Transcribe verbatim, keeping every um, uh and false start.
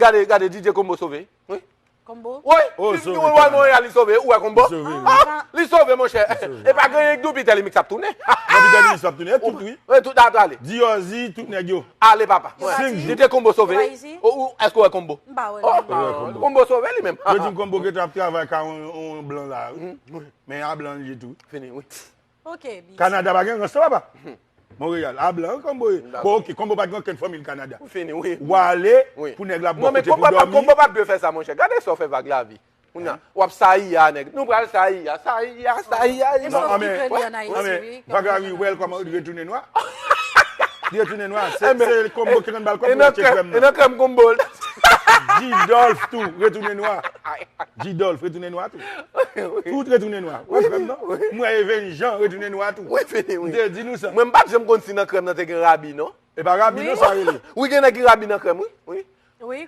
Gade, gade, D J Combo sove. Wi. Combo. Wi. Oh, sove. Wi, Monreyal, li sove. Ou wè Combo? Li sove. Ah, li sove, monchè. E pa gen Doupitè Limix ap tounen. Doupitè Limix ap tounen. E tout, wi. E tout, ap ale. Diorzi, tout nèg yo. Ale, papa. D J Combo sove. Èske ou wè Combo? M pa wè. Combo sove li menm. Yo di m Combo gentan ap travay ka yon blan la, wi. Men a blan li ye tou. Fini, wi. Ok, Kanada pa gen rans, papa. Monreyal, a blan, Combo ye. Bon, ok, Combo pa t gen okenn fanmi l Kanada. Ou fini, wi. Ou ale pou nèg la ba w kote pou dòmi. Konbo pa t dwe fè sa, monchè. Gade sa w fè Vag Lavi. Kounye a, w ap sayi a nèg. Nou pral sayi a, sayi a, sayi a. Non, anmen, anmen, Vag Lavi, wè l kòman li retounen nwa. Li retounen nwa. Se Konbo ki konn ba l kòb pou l achte krèm nan. E nan krèm Konbo. G-Dolph tou, retounen nwa. G-Dolph, retounen nwa tou. Tout retounen nwa. Wè krèm nan? M wè Even Jean retounen nwa tou. M te di nou sa. Mwen, m pa t janm konn si nan krèm nan te gen rabi, non. E pa rabi, non, sa rele. Wi, gen nèg ki rabi nan krèm, wi. Wi.